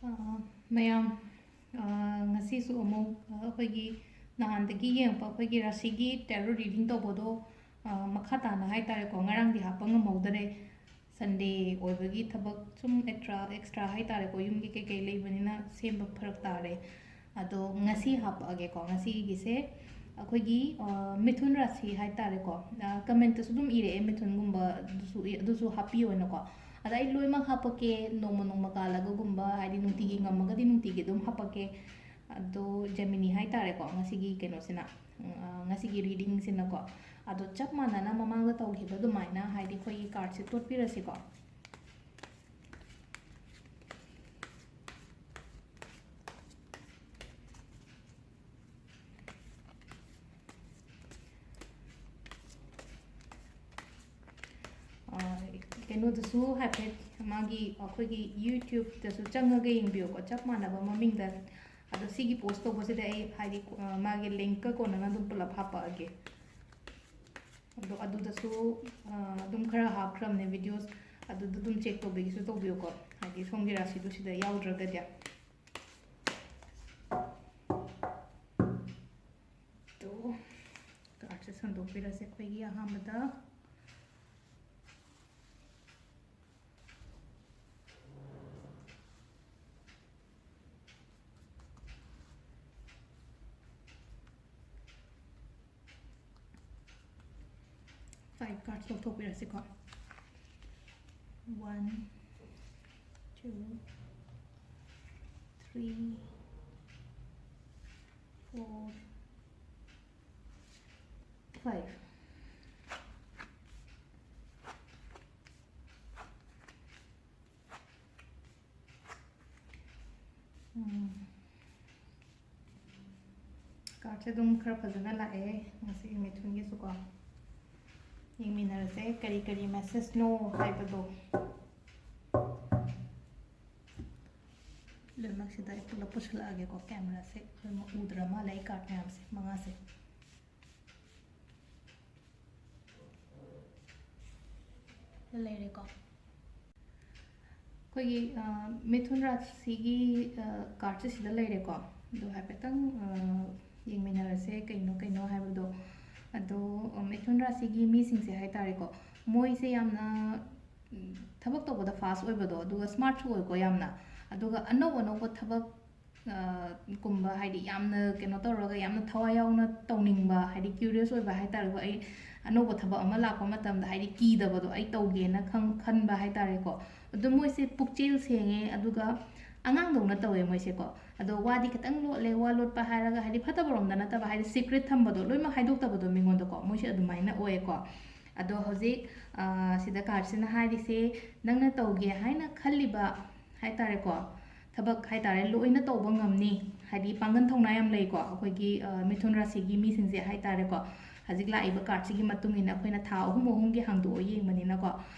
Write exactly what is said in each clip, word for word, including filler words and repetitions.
ꯑ, ꯃꯌꯥꯝ, ꯑ, ꯉꯁꯤꯁꯨ ꯑꯃꯨꯛ, ꯑ, ꯑꯩꯈꯣꯏꯒꯤ ꯅꯍꯥꯟꯗꯒꯤ ꯌꯦꯡꯉꯛꯄ ꯑꯩꯈꯣꯏꯒꯤ ꯔꯥꯁꯤꯒꯤ tarot reading ꯇꯧꯕꯗꯣ, ꯑ, ꯃꯈꯥ ꯇꯥꯅ ꯍꯥꯏꯇꯥꯔꯦꯀꯣ, ꯉꯔꯥꯡꯗꯤ ꯍꯥꯞꯄ ꯉꯝꯍꯧꯗꯔꯦ꯫ Sunday ꯑꯣꯏꯕꯒꯤ ꯊꯕꯛ ꯁꯨꯝ extra, extra ꯍꯥꯏꯇꯥꯔꯦꯀꯣ, ꯌꯨꯝꯒꯤ ꯀꯩꯀꯩ ꯂꯩꯕꯅꯤꯅ ꯁꯦꯝꯕ ꯐꯔꯛ ꯇꯥꯔꯦ꯫ ꯑꯗꯣ ꯉꯁꯤ ꯍꯥꯞꯄꯛꯑꯒꯦꯀꯣ, ꯉꯁꯤꯒꯤꯁꯦ ꯑꯩꯈꯣꯏꯒꯤ, ꯑ, ꯃꯤꯊꯨꯟ ꯔꯥꯁꯤ ꯍꯥꯏꯇꯥꯔꯦꯀꯣ꯫ ꯑ, commentꯇꯁꯨ ꯑꯗꯨꯝ ꯏꯔꯛꯑꯦ, ꯃꯤꯊꯨꯟꯒꯨꯝꯕꯗꯨꯁꯨ ꯏ-, ꯑꯗꯨꯁꯨ ꯍꯥꯞꯄꯤꯌꯣꯅꯀꯣ꯫ ꯑꯗ ꯑꯩ ꯂꯣꯏꯅꯃꯛ ꯍꯥꯞꯄꯛꯀꯦ, ꯅꯣꯡꯃ ꯅꯣꯡꯃ ꯀꯥꯜꯂꯒꯒꯨꯝꯕ, ꯍꯥꯏꯗꯤ ꯅꯨꯡꯇꯤꯒꯤ ꯉꯝꯃꯒꯗꯤ ꯅꯨꯡꯇꯤꯒꯤ ꯑꯗꯨꯝ ꯍꯥꯞꯄꯛꯀꯦ꯫ ꯑꯗꯣ Gemini ꯍꯥꯏꯇꯥꯔꯦꯀꯣ, ꯉꯁꯤꯒꯤ ꯀꯩꯅꯣꯁꯤꯅ, ꯎꯝ, ꯑ, ꯉꯁꯤꯒꯤ readingꯁꯤꯅꯀꯣ꯫ ꯑꯗꯣ ꯆꯞ ꯃꯥꯟꯅꯅ ꯃꯃꯥꯡꯗ ꯇꯧꯈꯤꯕ ꯑꯗꯨꯃꯥꯏꯅ, ꯍꯥꯏꯗꯤ ꯑꯩꯈꯣꯏꯒꯤ cardꯁꯦ ꯇꯣꯠꯄꯤꯔꯁꯤꯀꯣ꯫ ꯑ, ꯀꯩꯅꯣꯗꯁꯨ ꯍꯥꯏꯐꯦꯠ ꯃꯥꯒꯤ, ꯑꯩꯈꯣꯏꯒꯤ YouTubeꯇꯁꯨ ꯆꯪꯉꯒ ꯌꯦꯡꯕꯤꯌꯨꯀꯣ, ꯆꯞ ꯃꯥꯟꯅꯕ ꯃꯃꯤꯡꯗ꯫ ꯑꯗꯣ ꯁꯤꯒꯤ post ꯇꯧꯕꯁꯤꯗ ꯑꯩ, ꯍꯥꯏꯗꯤ, ꯑ, ꯃꯥꯒꯤ linkꯀ ꯀꯣꯟꯅꯅ ꯑꯗꯨꯝ ꯄꯨꯂꯞ ꯍꯥꯞꯄꯛꯑꯒꯦ꯫ ꯑꯗꯣ ꯑꯗꯨꯗꯁꯨ, ꯑ, ꯑꯗꯨꯝ ꯈꯔ ꯍꯥꯞꯈ꯭ꯔꯕꯅꯦ videos, ꯑꯗꯨꯗ ꯑꯗꯨꯝ check ꯇꯧꯕꯤꯒꯦꯁꯨ ꯇꯧꯕꯤꯌꯨꯀꯣ, ꯍꯥꯏꯗꯤ ꯁꯣꯝꯒꯤ ꯔꯥꯁꯤꯗꯨ ꯁꯤꯗ ꯌꯥꯎꯗ꯭ꯔꯒꯗꯤ꯫ ꯑꯗꯣ cardꯁꯦ ꯁꯟꯗꯣꯛꯄꯤꯔꯁꯦ ꯑꯩꯈꯣꯏꯒꯤ ꯑꯍꯥꯟꯕꯗ꯫ Five cards ꯂꯧꯊꯣꯛꯄꯤꯔꯁꯤꯀꯣ꯫ One, two, three, four, five. ꯎꯝ꯫ Cardꯁꯦ ꯑꯗꯨꯝ ꯈꯔ ꯐꯖꯅ ꯂꯥꯛꯑꯦ ꯉꯁꯤꯒꯤ ꯃꯤꯊꯨꯟꯒꯤꯁꯨꯀꯣ꯫ ꯌꯦꯡꯃꯤꯟꯅꯔꯁꯦ ꯀꯔꯤ ꯀꯔꯤ messageꯅꯣ ꯍꯥꯏꯕꯗꯣ꯫ ꯂꯣꯏꯅꯃꯛꯁꯤꯗ ꯑꯩ ꯄꯨꯂꯞ ꯄꯨꯁꯜꯂꯛꯑꯒꯦꯀꯣ, cameraꯁꯦ ꯂꯣꯏꯅꯃꯛ ꯎꯗ꯭ꯔ ꯃꯥꯜꯂꯦ ꯑꯩ card ꯃꯌꯥꯝꯁꯦ ꯃꯉꯥꯁꯦ꯫ ꯂꯩꯔꯦꯀꯣ꯫ ꯑꯩꯈꯣꯏꯒꯤ ꯃꯤꯊꯨꯟ ꯔꯥꯁꯤꯒꯤ ꯀꯥꯔꯠꯁꯦ ꯁꯤꯗ ꯂꯩꯔꯦꯀꯣ꯫ ꯑꯗꯣ ꯍꯥꯏꯐꯦꯠꯇꯪ ꯌꯦꯡꯃꯤꯟꯅꯔꯁꯦ, ꯀꯩꯅꯣ ꯀꯩꯅꯣ ꯍꯥꯏꯕꯗꯣ꯫ ꯑꯗꯣ ꯃꯤꯊꯨꯟ ꯔꯥꯁꯤꯒꯤ ꯃꯤꯁꯤꯡꯁꯦ ꯍꯥꯏ ꯇꯥꯔꯦꯀꯣ, ꯃꯣꯏꯁꯦ ꯌꯥꯝꯅ ꯊꯕꯛ ꯇꯧꯕꯗ ꯐꯥꯁ ꯑꯣꯏꯕꯗꯣ, ꯑꯗꯨꯒ ꯁ꯭ꯃꯥꯔꯠꯁꯨ ꯑꯣꯏꯀꯣ ꯌꯥꯝꯅ꯫ ꯑꯗꯨꯒ ꯑꯅꯧ ꯑꯅꯧꯕ ꯊꯕꯛ ꯀꯨꯝꯕ, ꯍꯥꯏꯗꯤ ꯌꯥꯝꯅ ꯀꯩꯅꯣ ꯇꯧꯔꯒ ꯌꯥꯝꯅ ꯊꯋꯥꯏ ꯌꯥꯎꯅ ꯇꯧꯅꯤꯡꯕ, ꯍꯥꯏꯗꯤ ꯀ꯭ꯌꯨꯔꯤꯌꯁ ꯑꯣꯏꯕ ꯍꯥꯏ ꯇꯥꯔꯦꯀꯣ꯫ ꯑꯩ ꯑꯅꯧꯕ ꯊꯕꯛ ꯑꯃ ꯂꯥꯛꯄ ꯃꯇꯝꯗ ꯍꯥꯏꯗꯤ ꯀꯤꯗꯕꯗꯣ, ꯑꯩ ꯇꯧꯒꯦꯅ ꯈꯪ ꯈꯟꯕ ꯍꯥꯏ ꯇꯥꯔꯦꯀꯣ꯫ ꯑꯗꯣ ꯃꯣꯏꯁꯦ ꯄꯨꯛꯆꯦꯜ ꯁꯦꯡꯉꯦ, ꯑꯗꯨꯒ ꯑꯉꯥꯡꯗꯧꯅ ꯇꯧꯋꯦ ꯃꯣꯏꯁꯦꯀꯣ꯫ ꯑꯗꯣ ꯋꯥꯗꯤ ꯈꯤꯇꯪ ꯂꯣꯠꯂꯦ, ꯋꯥ ꯂꯣꯠꯄ ꯍꯥꯏꯔꯒ ꯍꯥꯏꯗꯤ ꯐꯠꯇꯕꯔꯣꯝꯗ ꯅꯠꯇꯕ, ꯍꯥꯏꯗꯤ ꯁꯤꯀ꯭ꯔꯦꯠ ꯊꯝꯕꯗꯣ, ꯂꯣꯏꯅꯃꯛ ꯍꯥꯏꯗꯣꯛꯇꯕꯗꯣ ꯃꯤꯉꯣꯟꯗꯀꯣ, ꯃꯣꯏꯁꯦ ꯑꯗꯨꯃꯥꯏꯅ ꯑꯣꯏꯌꯦꯀꯣ꯫ ꯑꯗꯣ ꯍꯧꯖꯤꯛ ꯁꯤꯗ ꯀꯥꯔꯠꯁꯤꯅ ꯍꯥꯏꯔꯤꯁꯦ, ꯅꯪꯅ ꯇꯧꯒꯦ ꯍꯥꯏꯅ ꯈꯜꯂꯤꯕ ꯍꯥꯏ ꯇꯥꯔꯦꯀꯣ, ꯊꯕꯛ ꯍꯥꯏ ꯇꯥꯔꯦ, ꯂꯣꯏꯅ ꯇꯧꯕ ꯉꯝꯅꯤ꯫ ꯍꯥꯏꯗꯤ ꯄꯥꯡꯒꯜ ꯊꯧꯅꯥ ꯌꯥꯝ ꯂꯩꯀꯣ ꯑꯩꯈꯣꯏꯒꯤ ꯃꯤꯊꯨꯟ ꯔꯥꯁꯤꯒꯤ ꯃꯤꯁꯤꯡꯁꯦ ꯍꯥꯏ ꯇꯥꯔꯦꯀꯣ꯫ ꯍꯧꯖꯤꯛ ꯂꯥꯛꯏꯕ ꯀꯥꯔꯠꯁꯤꯒꯤ ꯃꯇꯨꯡ ꯏꯟꯅ ꯑꯩꯈꯣꯏꯅ ꯊꯥ ꯑꯍꯨꯝ ꯑꯍꯨꯝꯒꯤ ꯍꯥꯡꯗꯣꯛꯑ ꯌꯦꯡꯕꯅꯤꯅꯀꯣ꯫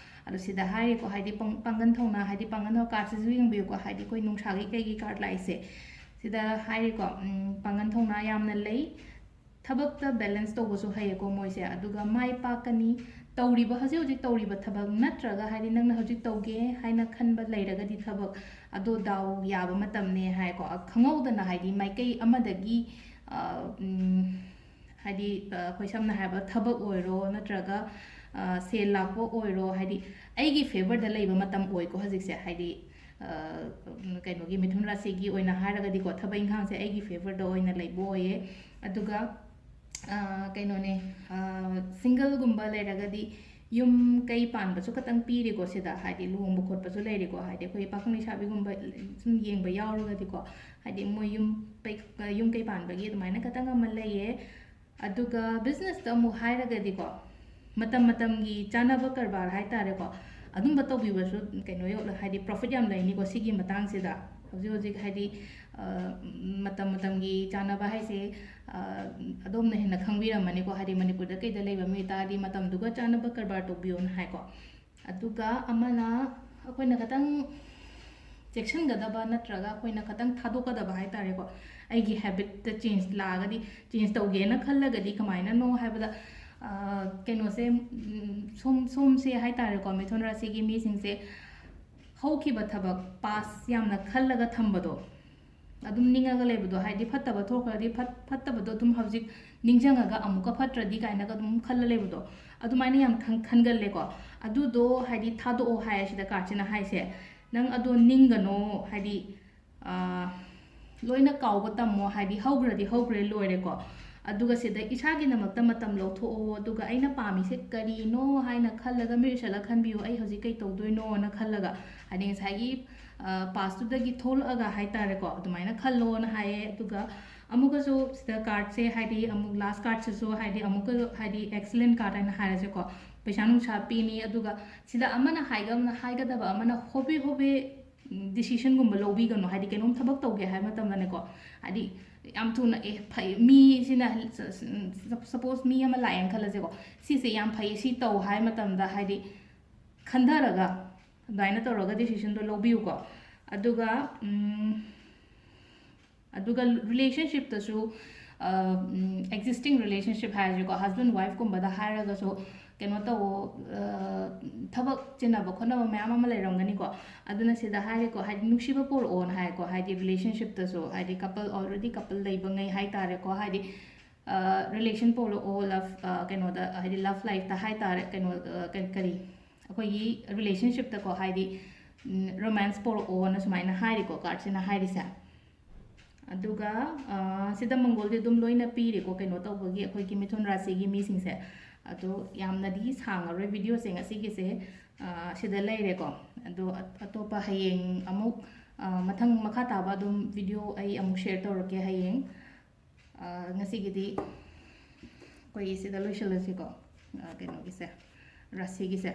ꯑꯗꯣ ꯁꯤꯗ ꯍꯥꯏꯔꯤꯀꯣ, ꯍꯥꯏꯗꯤ ꯄꯥꯡ- ꯄꯥꯡꯒꯜ ꯊꯧꯅꯥ, ꯍꯥꯏꯗꯤ ꯄꯥꯡꯒꯜ ꯊꯧꯅꯥ ꯀꯥꯔꯠꯁꯤꯁꯨ ꯌꯦꯡꯕꯤꯌꯨꯀꯣ, ꯍꯥꯏꯗꯤ ꯑꯩꯈꯣꯏ ꯅꯨꯡꯁꯥꯒꯤ ꯀꯩꯒꯤ ꯀꯥꯔꯠ ꯂꯥꯛꯏꯁꯦ꯫ ꯁꯤꯗ ꯍꯥꯏꯔꯤꯀꯣ, ꯎꯝ, ꯄꯥꯡꯒꯜ ꯊꯧꯅꯥ ꯌꯥꯝꯅ ꯂꯩ, ꯊꯕꯛꯇ ꯕꯦꯂꯦꯟꯁ ꯇꯧꯕꯁꯨ ꯍꯩꯌꯦꯀꯣ ꯃꯣꯏꯁꯦ, ꯑꯗꯨꯒ ꯃꯥꯏ ꯄꯥꯛꯀꯅꯤ꯫ ꯇꯧꯔꯤꯕ, ꯍꯧꯖꯤꯛ ꯍꯧꯖꯤꯛ ꯇꯧꯔꯤꯕ ꯊꯕꯛ ꯅꯠꯇ꯭ꯔꯒ ꯍꯥꯏꯗꯤ ꯅꯪꯅ ꯍꯧꯖꯤꯛ ꯇꯧꯒꯦ ꯍꯥꯏꯅ ꯈꯟꯕ ꯂꯩꯔꯒꯗꯤ ꯊꯕꯛ ꯑꯗꯣ ꯗꯥꯎ ꯌꯥꯕ ꯃꯇꯝꯅꯦ ꯍꯥꯏꯀꯣ꯫ ꯈꯪꯍꯧꯗꯅ ꯍꯥꯏꯗꯤ ꯃꯥꯏꯀꯩ ꯑꯃꯗꯒꯤ, ꯑ, ꯎꯝ, ꯍꯥꯏꯗꯤ, ꯑ, ꯑꯩꯈꯣꯏ ꯁꯝꯅ ꯍꯥꯏꯔꯕꯗ ꯊꯕꯛ ꯑꯣꯏꯔꯣ ꯅꯠꯇ꯭ꯔꯒ, ꯑ, ꯁꯦꯜ ꯂꯥꯛꯄ ꯑꯣꯏꯔꯣ, ꯍꯥꯏꯗꯤ ꯑꯩꯒꯤ ꯐꯦꯕꯔꯗ ꯂꯩꯕ ꯃꯇꯝ ꯑꯣꯏꯀꯣ ꯍꯧꯖꯤꯛꯁꯦ꯫ ꯍꯥꯏꯗꯤ, ꯑ, ꯀꯩꯅꯣꯒꯤ ꯃꯤꯊꯨꯟ ꯔꯥꯁꯤꯒꯤ ꯑꯣꯏꯅ ꯍꯥꯏꯔꯒꯗꯤꯀꯣ, ꯊꯕꯛ ꯏꯪꯈꯥꯡꯁꯦ ꯑꯩꯒꯤ ꯐꯦꯕꯔꯗ ꯑꯣꯏꯅ ꯂꯩꯕ ꯑꯣꯏꯌꯦ꯫ ꯑꯗꯨꯒ, ꯑ, ꯀꯩꯅꯣꯅꯦ, ꯑ, ꯁꯤꯡꯒꯜꯒꯨꯝꯕ ꯂꯩꯔꯒꯗꯤ ꯌꯨꯝ ꯀꯩ ꯄꯥꯟꯕꯁꯨ ꯈꯇꯪ ꯄꯤꯔꯦꯀꯣ ꯁꯤꯗ, ꯍꯥꯏꯗꯤ ꯂꯨꯍꯣꯡꯕ ꯈꯣꯠꯄꯁꯨ ꯂꯩꯔꯦꯀꯣ, ꯍꯥꯏꯗꯤ ꯑꯩꯈꯣꯏ ꯄꯥꯈꯪ ꯂꯩꯁꯥꯕꯤꯒꯨꯝꯕ ꯁꯨꯝ ꯌꯦꯡꯕ ꯌꯥꯎꯔꯒꯗꯤꯀꯣ, ꯍꯥꯏꯗꯤ ꯃꯣꯏ ꯌꯨꯝ ꯄꯩ-, ꯌꯨꯝ ꯀꯩ ꯄꯥꯟꯕꯒꯤ ꯑꯗꯨꯃꯥꯏꯅ ꯈꯇꯪ ꯑꯃ ꯂꯩꯌꯦ꯫ ꯑꯗꯨꯒ ꯕꯤꯖꯤꯅꯦꯁꯇ ꯑꯃꯨꯛ ꯍꯥꯏꯔꯒꯗꯤꯀꯣ, ꯃꯇꯝ ꯃꯇꯝꯒꯤ ꯆꯥꯅꯕ ꯀꯔꯕꯥꯔ ꯍꯥꯏ ꯇꯥꯔꯦꯀꯣ, ꯑꯗꯨꯝꯕ ꯇꯧꯕꯤꯕꯁꯨ ꯀꯩꯅꯣ ꯌꯧ-, ꯍꯥꯏꯗꯤ ꯄ꯭ꯔꯣꯐꯤꯠ ꯌꯥꯝ ꯂꯩꯅꯤꯀꯣ ꯁꯤꯒꯤ ꯃꯇꯥꯡꯁꯤꯗ꯫ ꯍꯧꯖꯤꯛ ꯍꯧꯖꯤꯛ ꯍꯥꯏꯗꯤ, ꯑ, ꯃꯇꯝ ꯃꯇꯝꯒꯤ ꯆꯥꯅꯕ ꯍꯥꯏꯁꯦ, ꯑ, ꯑꯗꯣꯝꯅ ꯍꯦꯟꯅ ꯈꯪꯕꯤꯔꯝꯃꯅꯤꯀꯣ, ꯍꯥꯏꯗꯤ ꯃꯅꯤꯄꯨꯔꯗ ꯀꯩꯗ ꯂꯩꯕ ꯃꯤ ꯇꯥꯔꯗꯤ ꯃꯇꯝꯗꯨꯒ ꯆꯥꯅꯕ ꯀꯔꯕꯥꯔ ꯇꯧꯕꯤꯌꯣꯅ ꯍꯥꯏꯀꯣ꯫ ꯑꯗꯨꯒ ꯑꯃꯅ ꯑꯩꯈꯣꯏꯅ ꯈꯇꯪ ꯆꯦꯛꯁꯤꯟꯒꯗꯕ ꯅꯠꯇ꯭ꯔꯒ ꯑꯩꯈꯣꯏꯅ ꯈꯇꯪ ꯊꯥꯗꯣꯛꯀꯗꯕ ꯍꯥꯏ ꯇꯥꯔꯦꯀꯣ, ꯑꯩꯒꯤ ꯍꯦꯕꯤꯠꯇ ꯆꯦꯟꯖ ꯂꯥꯛꯑꯒꯗꯤ, ꯆꯦꯟꯖ ꯇꯧꯒꯦꯅ ꯈꯜꯂꯒꯗꯤ ꯀꯃꯥꯏꯅꯅꯣ ꯍꯥꯏꯕꯗ, ꯑ, ꯀꯩꯅꯣꯁꯦ, ꯎꯝ, ꯁꯣꯝ-, ꯁꯣꯝꯁꯦ ꯍꯥꯏ ꯇꯥꯔꯦꯀꯣ, ꯃꯤꯊꯨꯟ ꯔꯥꯁꯤꯒꯤ ꯃꯤꯁꯤꯡꯁꯦ ꯍꯧꯈꯤꯕ ꯊꯕꯛ, ꯄꯥꯁ ꯌꯥꯝꯅ ꯈꯜꯂꯒ ꯊꯝꯕꯗꯣ, ꯑꯗꯨꯝ ꯅꯤꯡꯉꯒ ꯂꯩꯕꯗꯣ, ꯍꯥꯏꯗꯤ ꯐꯠꯇꯕ ꯊꯣꯛꯈ꯭ꯔꯗꯤ ꯐꯠ- ꯐꯠꯇꯕꯗꯣ ꯑꯗꯨꯝ ꯍꯧꯖꯤꯛ ꯅꯤꯡꯁꯤꯡꯉꯒ ꯑꯃꯨꯛꯀ ꯐꯠꯇ꯭ꯔꯗꯤ ꯀꯥꯏꯅꯒ ꯑꯗꯨꯝ ꯈꯜꯂ ꯂꯩꯕꯗꯣ, ꯑꯗꯨꯃꯥꯏꯅ ꯌꯥꯝ ꯈꯟ- ꯈꯟꯒꯜꯂꯦꯀꯣ꯫ ꯑꯗꯨꯗꯣ ꯍꯥꯏꯗꯤ ꯊꯥꯗꯣꯛꯑꯣ ꯍꯥꯏ ꯁꯤꯗ ꯀꯥꯔꯠꯁꯤꯅ ꯍꯥꯏꯁꯦ꯫ ꯅꯪ ꯑꯗꯣ ꯅꯤꯡꯒꯅꯣ, ꯍꯥꯏꯗꯤ, ꯑꯥ, ꯂꯣꯏꯅ ꯀꯥꯎꯕ ꯇꯝꯃꯣ, ꯍꯥꯏꯗꯤ ꯍꯧꯈ꯭ꯔꯗꯤ ꯍꯧꯈ꯭ꯔꯦ, ꯂꯣꯏꯔꯦꯀꯣ꯫ ꯑꯗꯨꯒ ꯁꯤꯗ ꯏꯁꯥꯒꯤꯗꯃꯛꯇ ꯃꯇꯝ ꯂꯧꯊꯣꯛꯑꯣ, ꯑꯗꯨꯒ ꯑꯩꯅ ꯄꯥꯝꯃꯤꯁꯦ ꯀꯔꯤꯅꯣ ꯍꯥꯏꯅ ꯈꯜꯂꯒ ꯃꯤꯠ ꯎꯏꯁꯜꯂ ꯈꯟꯕꯤꯌꯨ, "ꯑꯩ ꯍꯧꯖꯤꯛ ꯀꯩ ꯇꯧꯗꯣꯏꯅꯣꯅ?" ꯈꯜꯂꯒ, ꯍꯥꯏꯗꯤ ꯉꯁꯥꯏꯒꯤ, ꯑ, ꯄꯥꯁꯇꯨꯗꯒꯤ ꯊꯣꯛꯂꯛꯑꯒ ꯍꯥꯏꯇꯥꯔꯦꯀꯣ, ꯑꯗꯨꯃꯥꯏꯅ ꯈꯜꯂꯣꯅ ꯍꯥꯏꯌꯦ꯫ ꯑꯗꯨꯒ ꯑꯃꯨꯛꯀꯁꯨ ꯁꯤꯗ ꯀꯥꯔꯠꯁꯦ, ꯍꯥꯏꯗꯤ ꯑꯃꯨꯛ ꯂꯥꯁ ꯀꯥꯔꯠꯁꯤꯁꯨ, ꯍꯥꯏꯗꯤ ꯑꯃꯨꯛꯀ, ꯍꯥꯏꯗꯤ ꯑꯦꯛꯁꯤꯂꯦꯟ ꯀꯥꯔꯠ ꯍꯥꯏꯅ ꯍꯥꯏꯔꯁꯦꯀꯣ, ꯄꯩꯁꯥ ꯅꯨꯡꯁꯥ ꯄꯤꯅꯤ꯫ ꯑꯗꯨꯒ ꯁꯤꯗ ꯑꯃꯅ ꯍꯥꯏꯒ-, ꯑꯃꯅ ꯍꯥꯏꯒꯗꯕ ꯑꯃꯅ ꯍꯣꯕꯦ ꯍꯣꯕꯦ ꯗꯤꯁꯤꯖꯟꯒꯨꯝꯕ ꯂꯧꯕꯤꯒꯅꯨ꯫ ꯍꯥꯏꯗꯤ ꯀꯩꯅꯣꯝ ꯊꯕꯛ ꯇꯧꯒꯦ ꯍꯥꯏꯕ ꯃꯇꯝꯗꯅꯦꯀꯣ, ꯍꯥꯏꯗꯤ ꯌꯥꯝ ꯊꯨꯅ, "ꯑꯦ, ꯐꯩ, ꯃꯤꯁꯤꯅ", ꯁꯄꯣꯁ ꯃꯤ ꯑꯃ ꯂꯥꯛꯑꯦꯅ ꯈꯜꯂꯁꯦꯀꯣ, "ꯁꯤꯁꯦ ꯌꯥꯝ ꯐꯩ, ꯁꯤ ꯇꯧ" ꯍꯥꯏ ꯃꯇꯝꯗ, ꯍꯥꯏꯗꯤ ꯈꯟꯊꯔꯒ ꯑꯗꯨꯃꯥꯏꯅ ꯇꯧꯔꯒ ꯗꯤꯁꯤꯖꯟꯗꯣ ꯂꯧꯕꯤꯌꯨꯀꯣ꯫ ꯑꯗꯨꯒ, ꯎꯝ, ꯑꯗꯨꯒ ꯔꯤꯂꯦꯁꯟꯁꯤꯞꯇꯁꯨ, ꯑ, ꯎꯝ, ꯑꯦꯛꯖꯤꯁꯇꯤꯡ ꯔꯤꯂꯦꯁꯟꯁꯤꯞ ꯍꯥꯏꯔꯁꯤꯀꯣ, ꯍꯁꯕꯦꯟ ꯋꯥꯏꯐꯀꯨꯝꯕꯗ ꯍꯥꯏꯔꯒꯁꯨ, ꯀꯩꯅꯣ ꯇꯧꯋꯣ, ꯑ, ꯊꯕꯛ ꯆꯤꯟꯅꯕ ꯈꯣꯠꯅꯕ ꯃꯌꯥꯝ ꯑꯃ ꯂꯩꯔꯝꯒꯅꯤꯀꯣ꯫ ꯑꯗꯨꯅ ꯁꯤꯗ ꯍꯥꯏꯔꯦꯀꯣ, ꯍꯥꯏꯗꯤ ꯅꯨꯡꯁꯤꯕ ꯄꯣꯔꯛꯑꯣꯅ ꯍꯥꯏꯀꯣ, ꯍꯥꯏꯗꯤ ꯔꯤꯂꯦꯁꯟꯁꯤꯞꯇꯁꯨ, ꯍꯥꯏꯗꯤ ꯀꯄꯜ, ꯑꯣꯜꯔꯦꯗꯤ ꯀꯄꯜ ꯂꯩꯕꯉꯩ ꯍꯥꯏꯇꯥꯔꯦꯀꯣ, ꯍꯥꯏꯗꯤ, ꯑ, ꯔꯤꯂꯦꯁꯟ ꯄꯣꯛꯂꯛꯑꯣ, ꯂꯞ, ꯑ, ꯀꯩꯅꯣꯗ, ꯍꯥꯏꯗꯤ ꯂꯞ ꯂꯥꯏꯐꯇ ꯍꯥꯏꯇꯥꯔꯦ, ꯀꯩꯅꯣ, ꯑ, ꯀ-, ꯀꯔꯤ, ꯑꯩꯈꯣꯏꯒꯤ ꯔꯤꯂꯦꯁꯟꯁꯤꯞꯇꯀꯣ, ꯍꯥꯏꯗꯤ, ꯎꯝ, ꯔꯣꯃꯥꯟꯁ ꯄꯣꯔꯛꯑꯣꯅ ꯁꯨꯃꯥꯏꯅ ꯍꯥꯏꯔꯤꯀꯣ, ꯀꯥꯔꯠꯁꯤꯅ ꯍꯥꯏꯔꯤꯁꯦ꯫ ꯑꯗꯨꯒ, ꯑ, ꯁꯤꯗ ꯃꯪꯒꯣꯜꯗꯤ ꯑꯗꯨꯝ ꯂꯣꯏꯅ ꯄꯤꯔꯤꯀꯣ, ꯀꯩꯅꯣ ꯇꯧꯕꯒꯤ, ꯑꯩꯈꯣꯏꯒꯤ ꯃꯤꯊꯨꯟ ꯔꯥꯁꯤꯒꯤ ꯃꯤꯁꯤꯡꯁꯦ꯫ ꯑꯗꯣ ꯌꯥꯝꯅꯗꯤ ꯁꯥꯡꯉꯔꯣꯏ ꯚꯤꯗꯤꯑꯣꯁꯦ ꯉꯁꯤꯒꯤꯁꯦ, ꯑ, ꯁꯤꯗ ꯂꯩꯔꯦꯀꯣ꯫ ꯑꯗꯣ ꯑ-, ꯑꯇꯣꯞꯄ ꯍꯌꯦꯡ ꯑꯃꯨꯛ, ꯑ, ꯃꯊꯪ ꯃꯈꯥ ꯇꯥꯕ ꯑꯗꯨꯝ ꯚꯤꯗꯤꯑꯣ ꯑꯩ ꯑꯃꯨꯛ ꯁꯤꯌꯔ ꯇꯧꯔꯛꯀꯦ ꯍꯌꯦꯡ꯫ ꯑ, ꯉꯁꯤꯒꯤꯗꯤ ꯑꯩꯈꯣꯏꯒꯤ ꯁꯤꯗ ꯂꯣꯏꯁꯤꯜꯂꯁꯤꯀꯣ, ꯑ, ꯀꯩꯅꯣꯒꯤꯁꯦ, ꯔꯥꯁꯤꯒꯤꯁꯦ꯫